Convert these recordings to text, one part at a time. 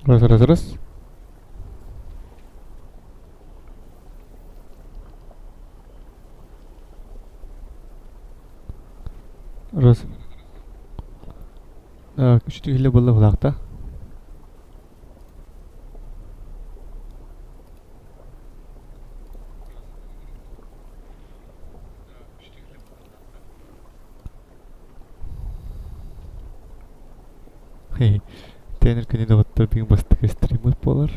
Раз, раз, раз. Раз. Так, үчүгэй иһиллэ буолла булаахта. Тенер күнү доҕоттор бүгүн бастакы стриммыт буолар.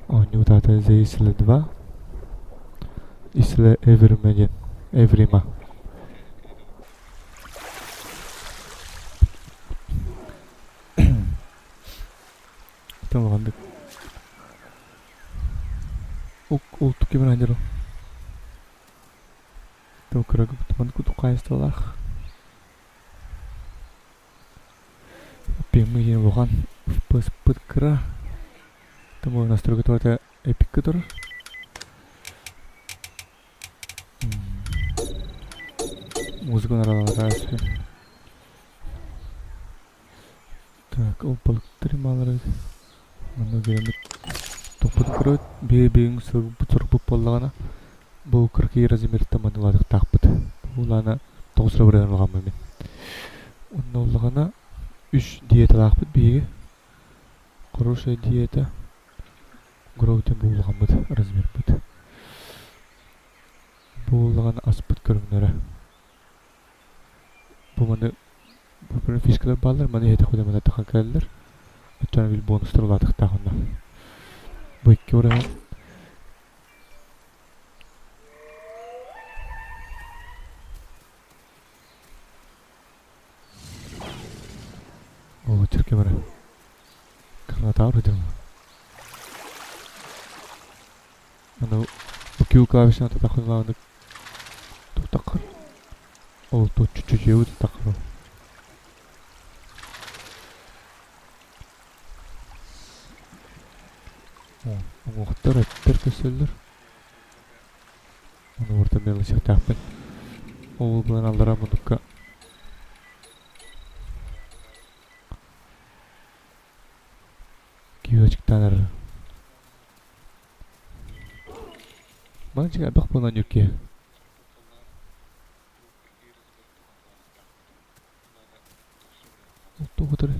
Оонньуу аата The Isle 2. Isle Everyma диэн. Эврима. Улаханнык ултук кимин аньыру. Тыл кыра кутуман кутук хаайыстыбалаах. Пиҥмы диэн улахан FPS-пыт кыра. Тому настройка туата эпикка турар. Музыка наралара Так, ол балыктар малары манна гыраммыт топпутун көрөбүт. Бэйэ-бэйэҥ сорукпут буоллаҕына, бу кыракый размертан манна улаатыахтаахпыт. Бу улаана тоҕус эрэ бырыһыан улаҕаммын мин. Онно уллаҕына үс диеталаахпыт биһиги. Хорошая диета. Гроутен бу улаҕаммыт размербыт. Бу улаҕан аспыт көрүҥнэрэ. Бу маны бу фишкалар бааллар, маны иһитэхпинэ маны тахан кэлэллэр. Оччоҕо бил бонустар улаатыахтаах онно. Бу икки ураһа Оо, чиркэ бара. Кыргатаар үтүм. Аны бу Q клавишаны тутаххына тутаххар ол чуть-чуть тутаххар уҥуохтар эттэр көстөллөр ону орто мелочахтаахпын ол булан аллара муннукка киһи эрэр Мальчик элбэх буолан юркиэ. Тугутар.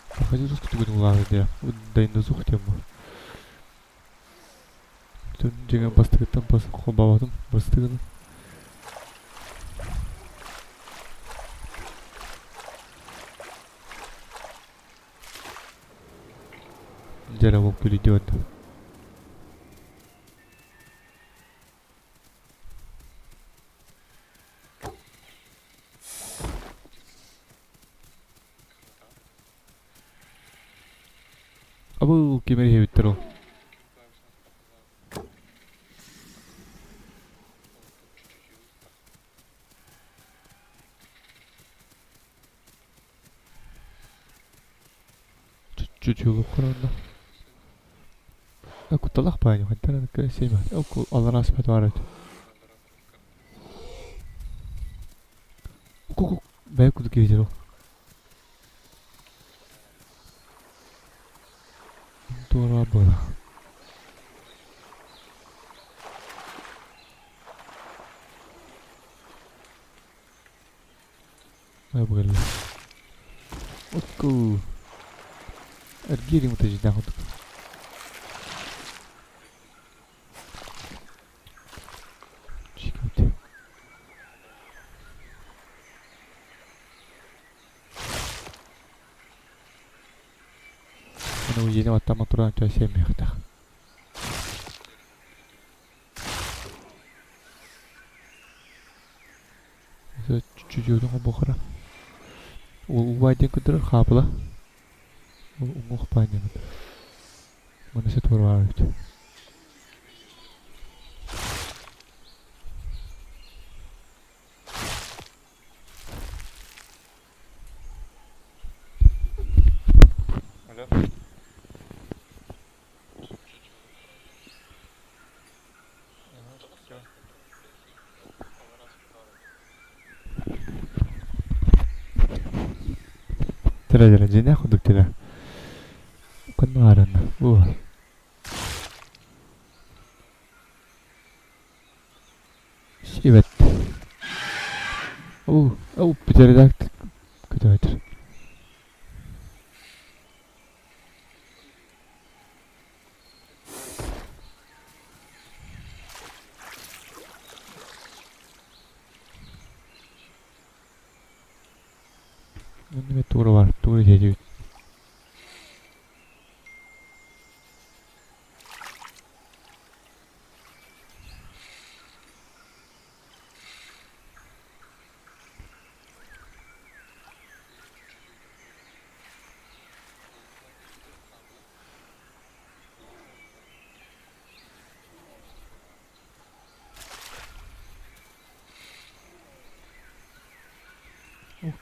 Проходи русский улаады дайынды сух тему. Дьиҥэ бастакыттан холбооботум бастыгын. Дьэ ол күлүдүөн. Абыл кимэр иһэбиттэр ол. Чуть-чуть онно. Кутталах баайы хантан сейма. Алларас баар Бэйэ кудук киһи ол. Туора буола. Бу Отку. Эргиири мутажидаах курдук. Аны уйене баттама туран чай сиэмиэхтээх. Чуть-чуть бухара. Убай диэн көрдөрөр хаапыла. Уҥуох баай диэн көрдөрөр. Маны сетуор баар эбит. Алло. Ага, все. Тирэ-тирэ дьиҥнээх курдук тирэ. Ханна бу Сибэт. Оо, оо, птеродактиль көтөөтөр. Онно туора бар, туора диэбит.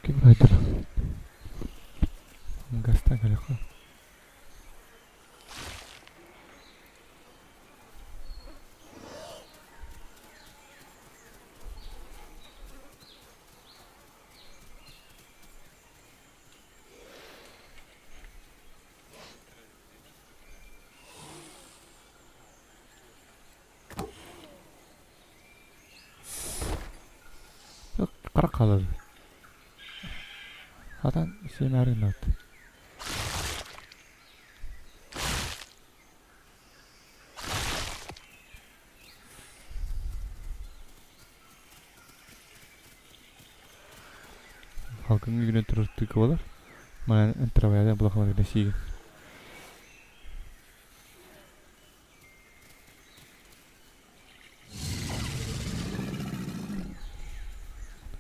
Ким айтар? Гаста кэлэххэ. Хара хаалар. Хатан сиэмээри гынабыт. Халкыҥҥа үүнэн турар тыквалар манан травяда булахаларга сиигин.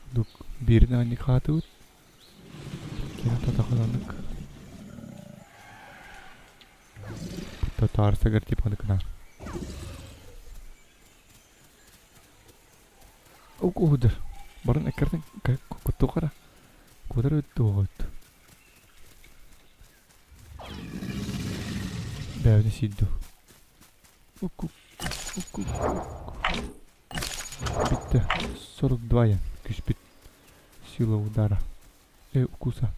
Курдук биирин аанньык хаатыбыт, кини тотохолонук татаарсыгар типа гына. Укуһудар. Барын эккертен куттукара. Кутар өттү Бэйэбитин сиир дуу? Укку укку Бүттэ. 42 я күспүт. Сила удара. Э, укуса.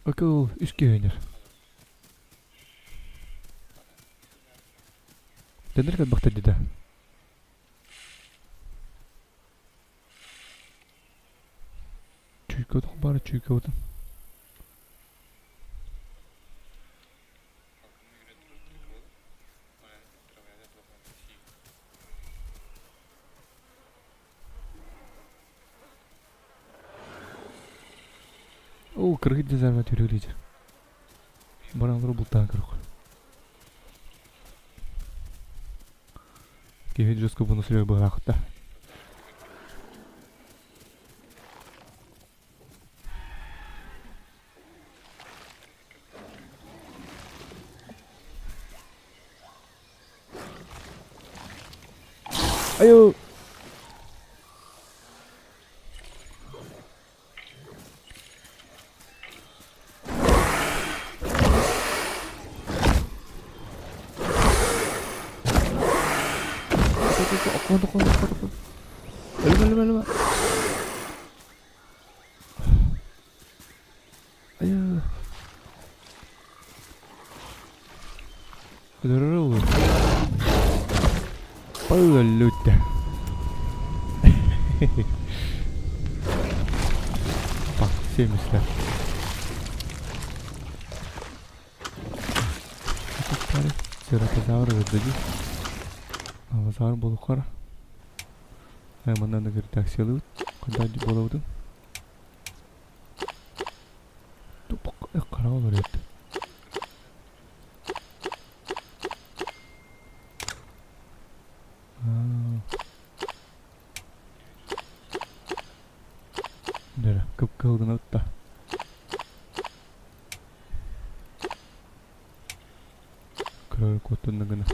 Окей, үс киһи Дэнэр кэлбэхтэр дии да. Чуйка баара чуйкабытын. Оо, кыргыт дезарма түрүлүдер. Баран бултаан көрөх. Киһи жестко буну сүрэг быһаахта. Айо! Өлүмэ, өлүмэ, өлүмэ. Айыы. Өлөрөр Өллүттэ. Bak sevmişler. Ceratozavr өлөрдө Алазар болукар. Манна редакциялыбыт. Кандай болобутун. Хара олор эбит. Дөрө, кып-кыһыл гына ытта. Кыра куоттунна гына.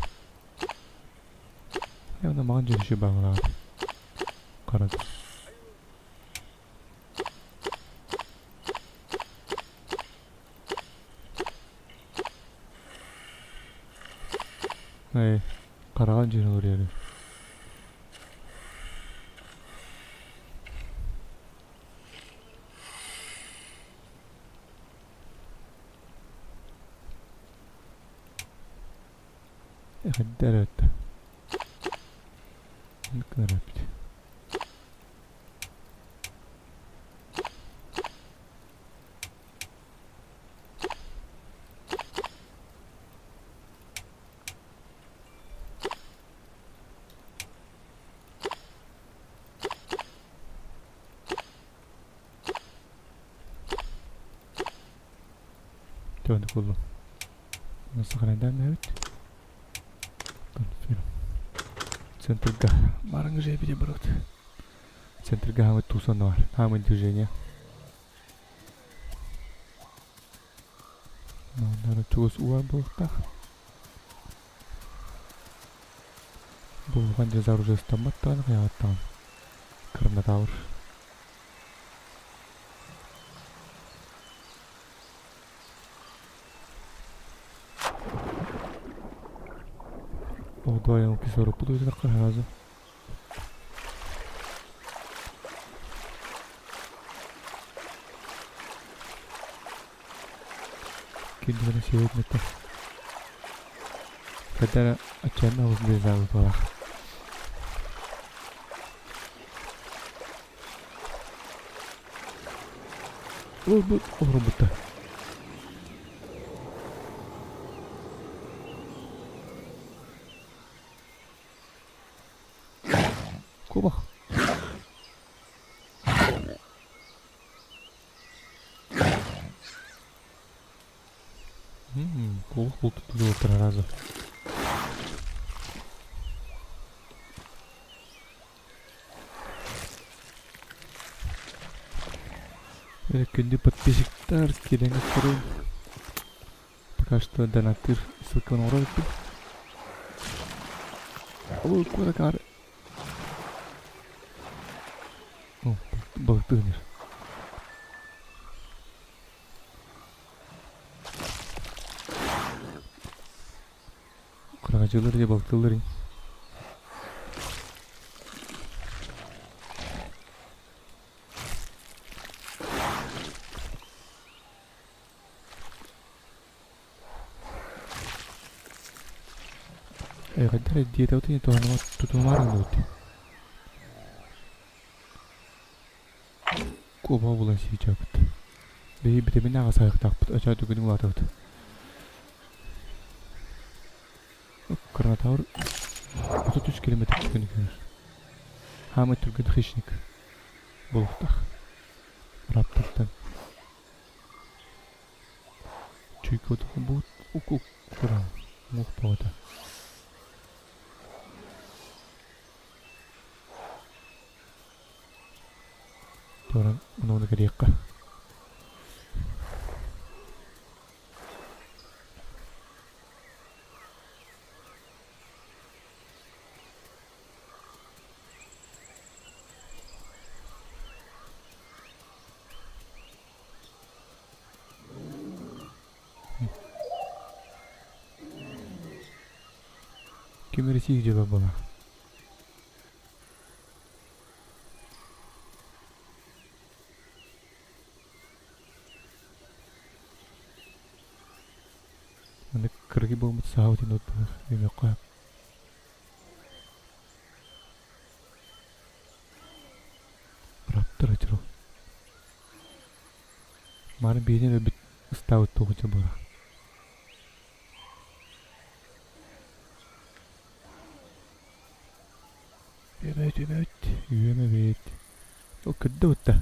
Явно маған жүрүшү багылаат. Карады. Ээ, хараҕын дьиэн олоруйар. Эҕэрдэ эрэ Гынан эппит. Төнүк буллум. Сохраняем эбит. Конфирм. Центрга. Маранг же брат. Центрга хамы тусон бар. Хамы движение. Наара чугас уар буолуохтаах. Бу улахан дьазар уже ыстаммат даҕаны хайаҕаттаҕын. Кырнатаабыр. Оҕдоойон кислородпут ыытыахха сразу. Кинилэри сиэбит мэтэ. Когда эрэ отчаянно оҕус диэзаабыт Ылбыт олорбута. Кубах. Кубах бултуттулар сразу. Күндү подписчиктар, киирэҥҥит көрүҥ. Пока что донаттыыр ссылканы оҥорор эбиппин. Ол куоракаар балыктыыр. Кыраҕадьылар дьэ балтылар ини. Эҕэрдэ диэтэҕит ини тутумаар гынныбыт. Куоба булан сиичэбит. Биһи битэмин аҕа саһыктаахпыт, очоо түгүнү улаатабыт. Кранатаур 33 километр түргэн көрөр. Хаамай түргэн хищник буолуохтаах. Раптортан. Чуйка буут ук-ук куран муох бөҕөтө. Туран ону кэриэххэ. Ким эрэ сиик дьыла буолар. Маннык кыракый буолбут саха утин үмүөххэ Раптор очуру. Маны биирин өлбүт ыстаабыт туохуча буолар. Үөмэбит, үөмэбит, үөмэбит. Ол кырда бутта.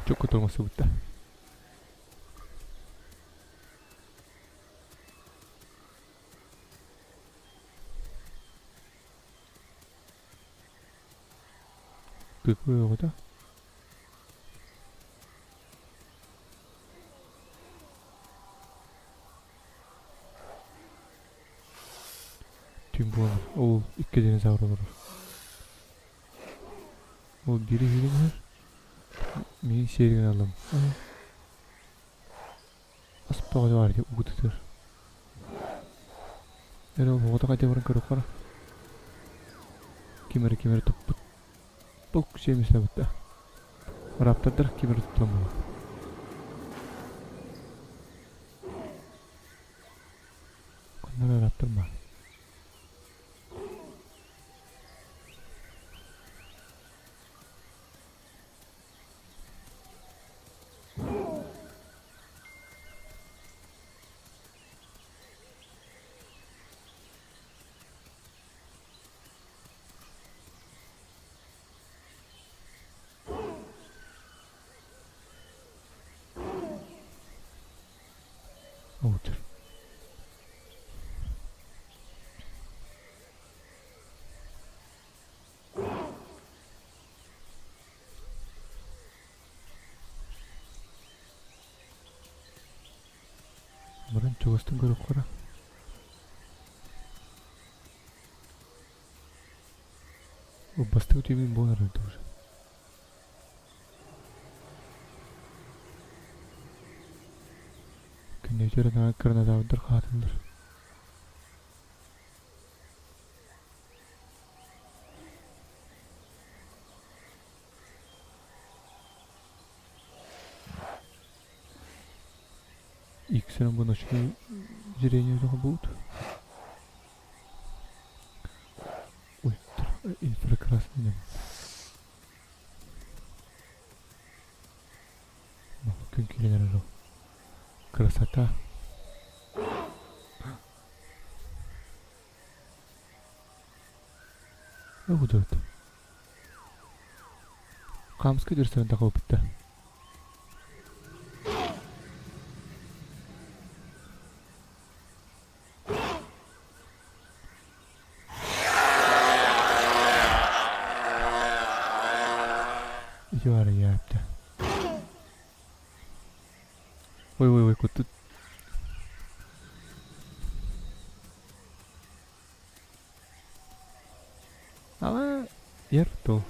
Чокко тоҥосубутта. Тыквы оҕото. Түүн буолан ол икки динозавр олорор. Ол биири иһирин иһэр. Миин сиэригин алым. Аспаҕа баар дии угутутар. Эрэ ол оҕото хайдах баран көрүөххэ Ким эрэ ким эрэ туппут. Бу сиэмэстэбит да. Раптордар ким эрэ туттан буолар. Ханна эрэ раптор баар. Утр. Баран чугастан көрүөххэ Бастакы түүмүн буолан эрэр уже. Күннэйтэр кырнатаабыттар хаатыллар. Иксерен бу ночной зрение будет. Ультра инфракрасный. Күн киирэн эрэр Красота. Удот. Хаамыска дьөрсөрөн тахабыппыт Ити баара яапта. Ой ой ой куттут. Ала ер то.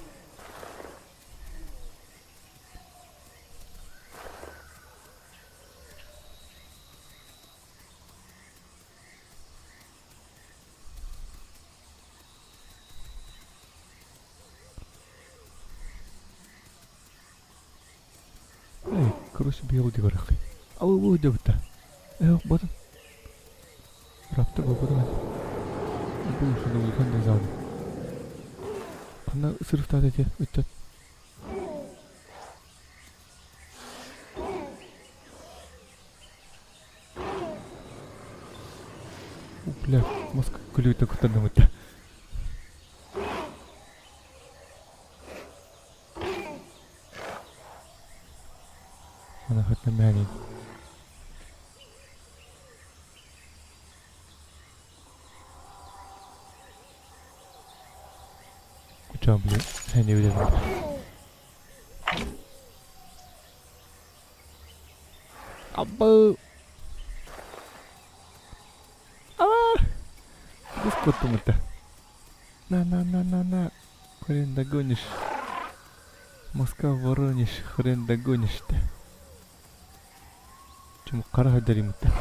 Эй, короче, быйыл дигорах. Ау, дебута. Эх, ботун. Раптор болбутум Бу ушуну улахан динозавр. Ханна сырыфтаат эти ыччат. Бля, мозг күлүүтэ куттаннымыта. Ана хатна мээнин. Куча били хэни билебин. Абы! Аа! Бу куттумута. На на на на на. Хрен догонишь. Москва Воронеж, хрен догонишь-то. Чум хара хадаримыта.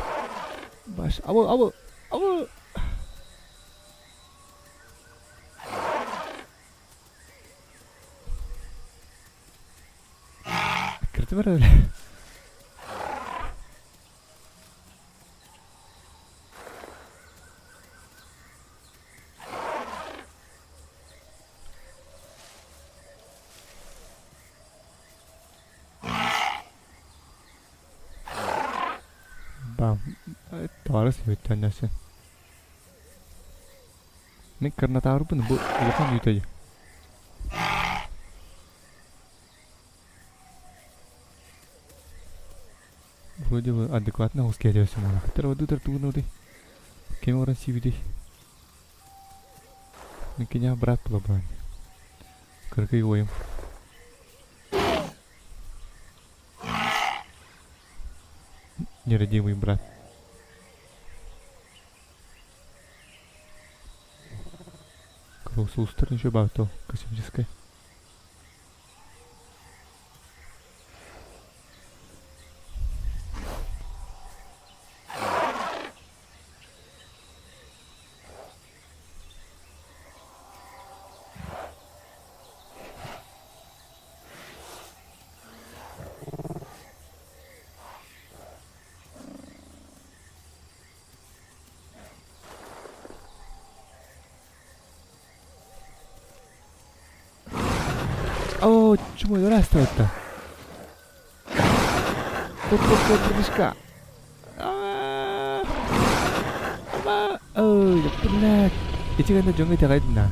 Баш, абы, абы, абы. Кырты бар öyle. Бам. Таарыс бүтэннэсин. Мин кырнатаарбын бу улахан үүтэй. Вроде бы адекватно ускеребесим буолар. Тер тугунуутуй? Ким орон сиибитий? Мин киниэхэ брат буолабын. Кыракый уойум. Нерадивый брат. Сулустар еще баато космическая. Оо, чумой ыраастабытта. Кут кут кут братишка. Ой, блядь. Ити гэнэ дьоҥҥо итэҕэйдин аа.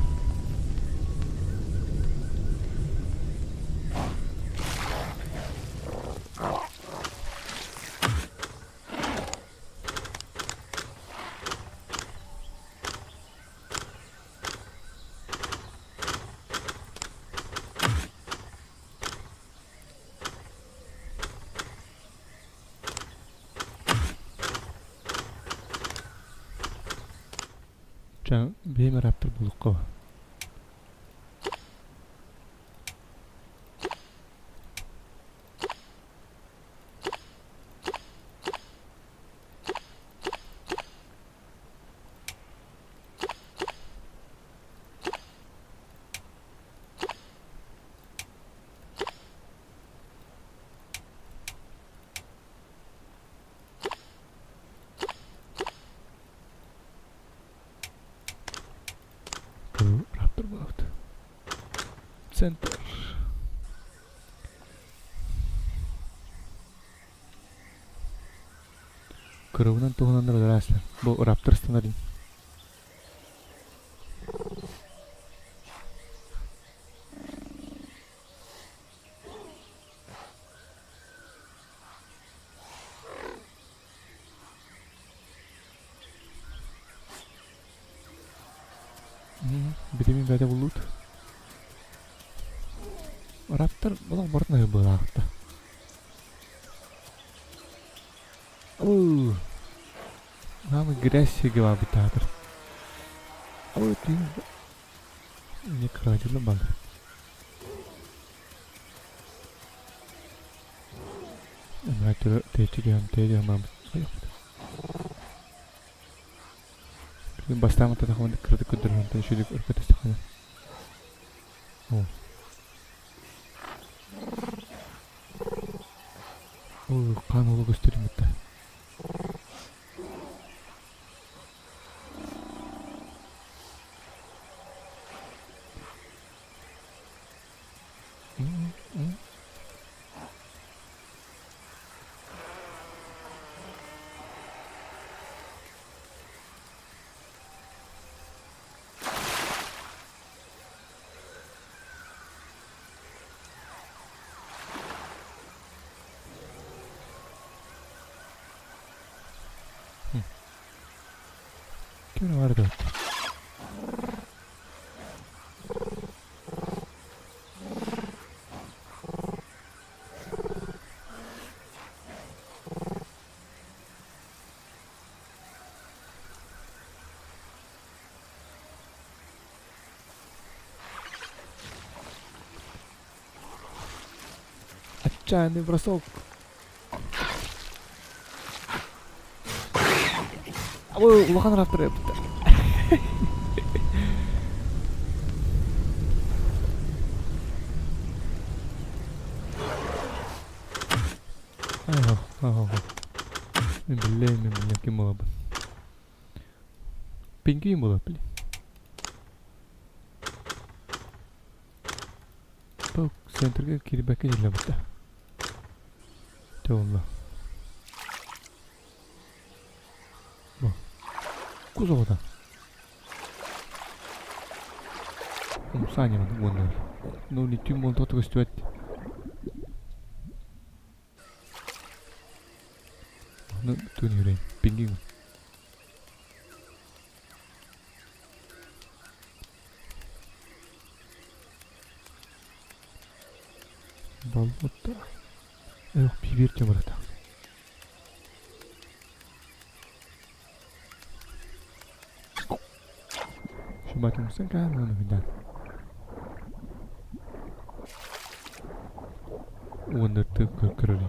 Чэ, бэйэм ырааттар булукка. Раптор буолабыт. Центр. Кырыбынан туһунан ыраастар. Бу раптор станарын. Битимин бэйэтэ буллут. Раптор олох барытын аһыы быһыылаахта. Уу. Аамы грязь сиргэ баабыттаатыр. Ой, ты не крокодилы бал. Билигин бастаан аттатахпына кыратык көрдөрүөм үчүгэй өркө түстэххинэ. Оо. Ой, хаан оло көстөрүм ытта. Ким баар да? Отчаянный бросок. Ой, улахан раптор эбит. Мин биллэм, мин биллэм ким буолабын. Пингвин буолар, блин. Бу центрга киирбэккэ дьиллэбит да. Туолла. Бу. Кус оҕото. Умсаанньа уонна. Ну, не түн буолан тоҕо көстүбэт. Ну, түн үрейін. Пингвин. Болбута. Эх, биир тимирата. Суматымсан каан уонна хүндээн. Уоннарты көрөрү.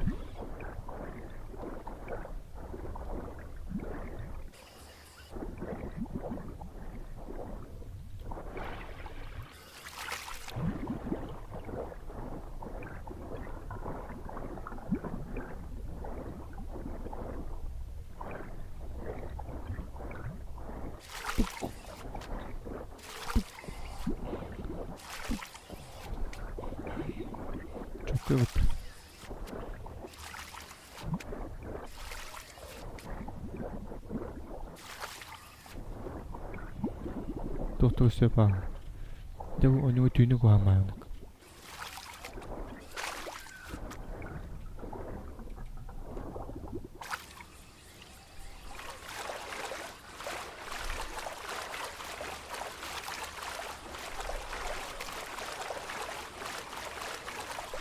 Чөккө эбит. Туох сөп аа. Дьэ оонньууга түүнү куһаамаайынык.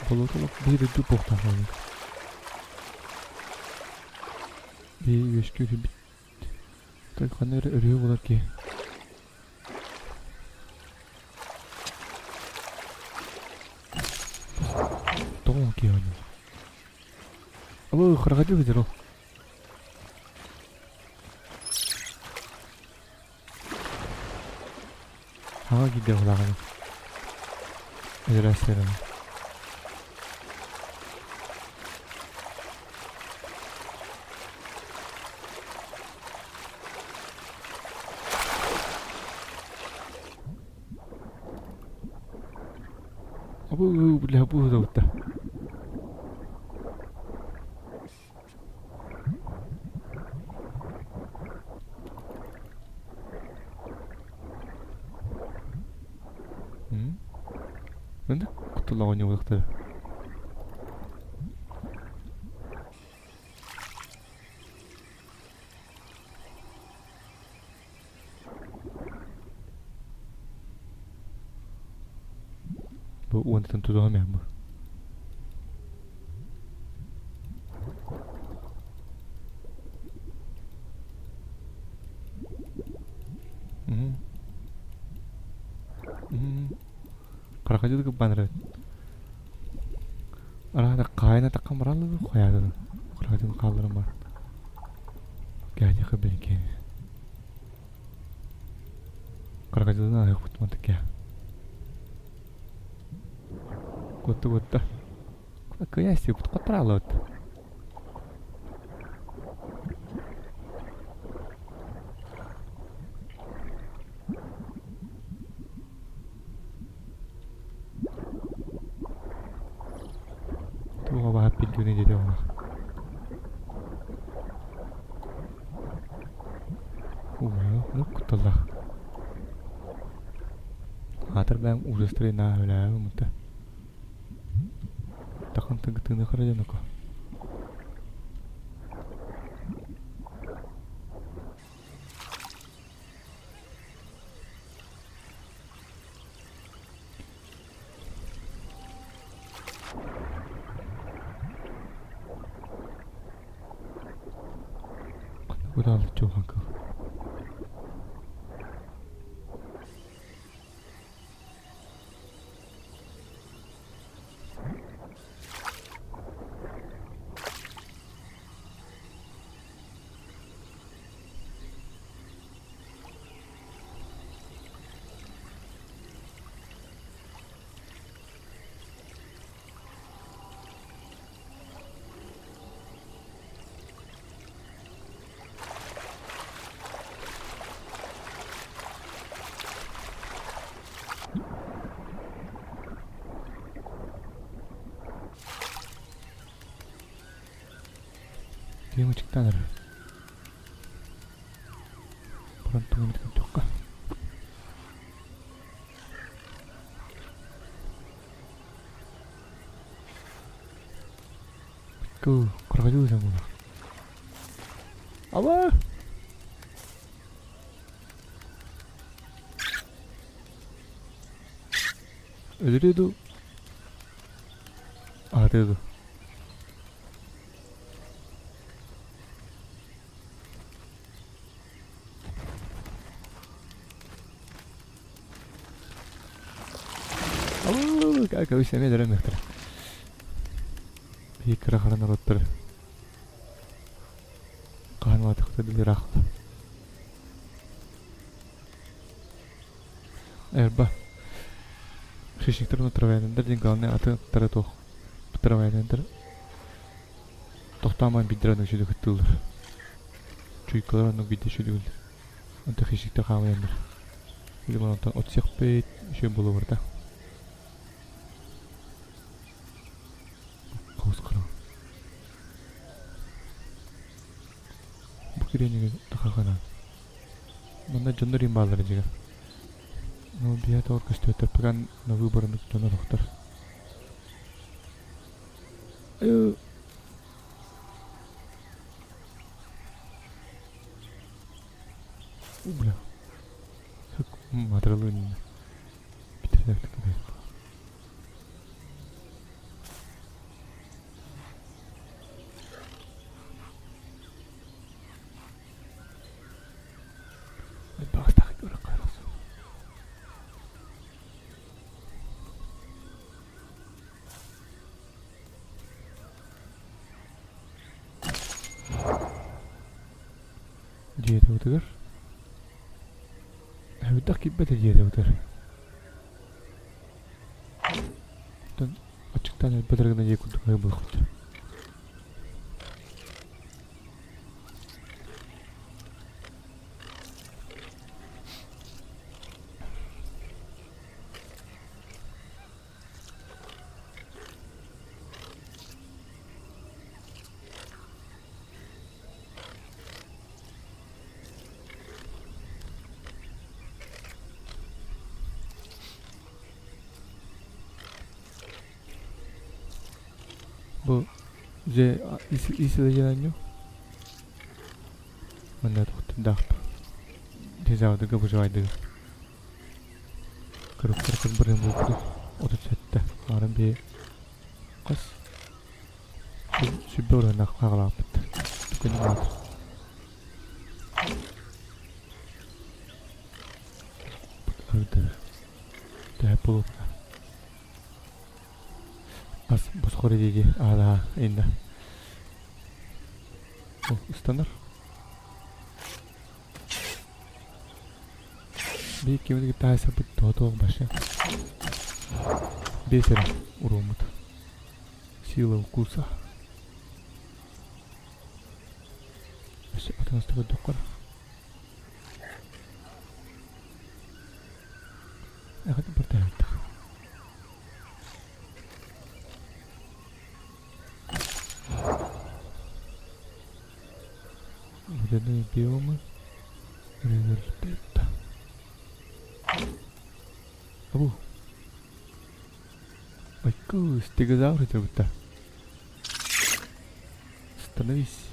Болот олох биир үрдүк буохтаах оонньуу. Биир үөскүү түбүт Ханна эрэ өрүһү булар киһи. Тоҕо киһи оонньуур? Абы крокодил сытар ол. Хаҥа киирдэ улаҕаны. Өлөрөөстөрүн. Абы бля бу да. Мында кутулла оонньуулахтара. Бу уонтан тутуһам бу. Крокодил гыббаныры. Арада кайна таккан бараллы хуяды. Крокодил калдырым бар. Кәлиха билген. Крокодилдан аяк кутмады кә. Кутты кутты. Кыяси кут кутыралы. Туга баһап билдүүнэ диэти оҕолор. Уу, кутталлаах. Аатыр бэйэм ужастары наа үлээбим мута. Тахан тыгытыны харадьанако. Куда чухан кыл. Киһи ычыктаан эрэр. Баран тугу эмит көрдөххө. Ку, крокодил дьон буолар. Аба! Өлөрүө дуу? Аатыа дуу? Кэбис эмиэ өлөрөн Биир кыра хара норуоттар хаһан улаатыахтара дылы ыраах. Эрба. Хищниктар уонна травояднайдар диэн главное аты туох травояднайдар тохтоомон биирдэрэ оннук үчүгэй кыттыыллар. Чуйкалар оннук биирдэ үчүгэй Онтон хищниктэр хаамыйаннар. Билим онтон от сиэхпит үчүгэй буолуо барыта. Хос хара. Бу кириэнигэ тахахана. Манна дьоннор им бааллар дьигэ. Ну, биһэ тоҕор көстүөттэр пока на выборы дьоннор охтор. Бля. Матралын биtirdik Дьиэтибитигэр эбэтэх киирбэтэ дьиэтибитигэр. Оттон аччыктаан өлбөтөр гына дьиэ курдук аһыы буолуохпут. Бу дьэ ис Манна туохтардаах дезавдыга выживайдыга Кырыктар кырбырын булбуту 37 арын бие хас сүбэ урана хагалааппыт түкөнү маат Ырдыр төһө булупна Ас босхор диди аалаа инна ыстанар Биир кимин кытта хаайсарбыт тоҕо баша. Биэс эрэ урууммут. Сила укуса. Өссө атын көрдөххө. Эҕэт бартаһыттах. Водяные биомы Ривердельта. Абу. Байку, стегозавр это будто. Становись.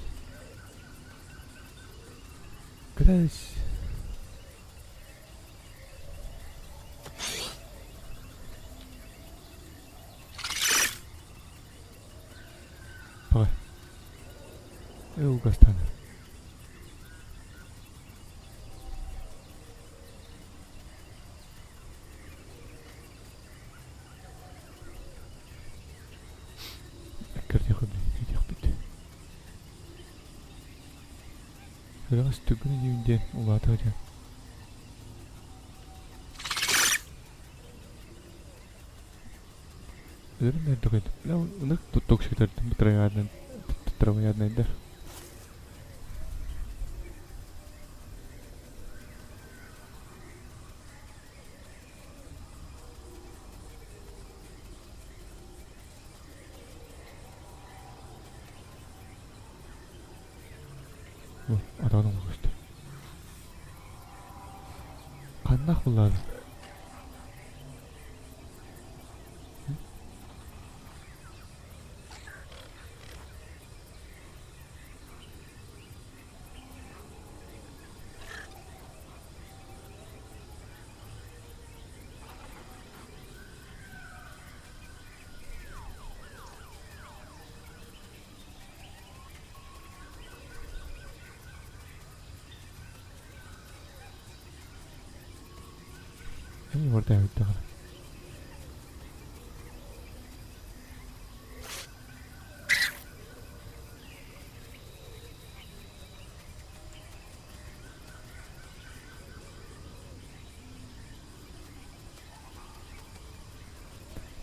Катаюсь. Давай. Угастан. Кэрдиэхпит. Ыраас түгэн диэн диэн улаатар диэн. Өлөрүн эрдэҕин. Ынырык токсиктардын травояднайдар. Атаҕын оҥорбуттар. Ханнаах буллаҕын?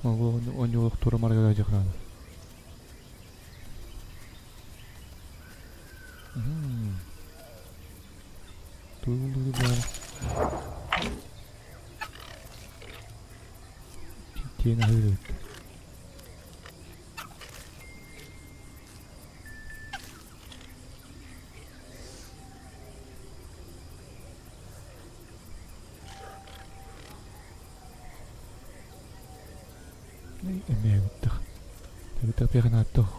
Оонньуулук тура марга дьахнаада. Тугу баар Тиэн аһыыр эбит. Эмиэ эбиттэх. Эбиттэх пиэхэн ааттах.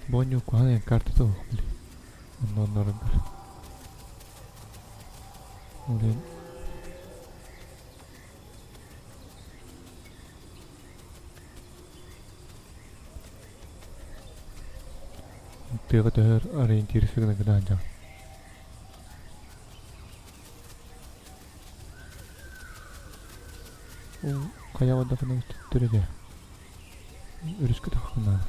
Бонньу куһаҕан картата суох били. Онно онноруннар. Блин. Тыаҕа төһөр ориентирсы гына гына сылдьаҕын. Ол хайа бардахына төттөрү этэ. Өрүскэ таххына.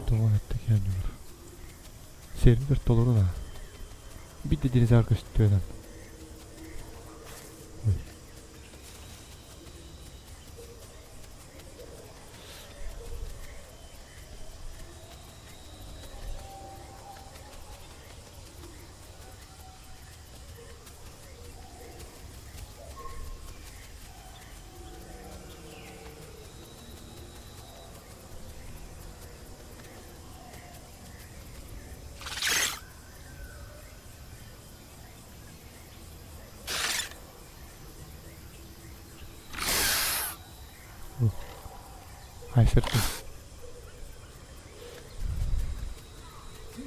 Тоҕо эттэ киһи Сервер толору на. Биир да динозавр көстүөнэн. Ой. Айсырдым.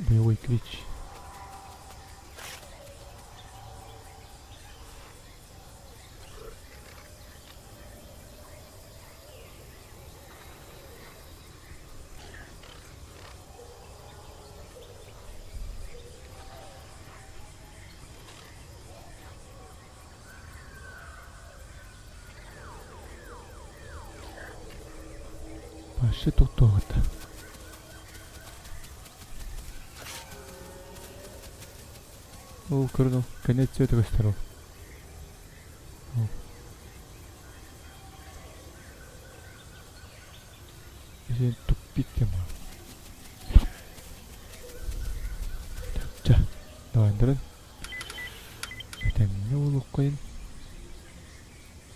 Боевой клич. Вообще туттуоҕа Ол көрүн ол конец света көстөр ол. Ити тупик тема. Чэ, давай, Этэҥҥэ буолуоххайын.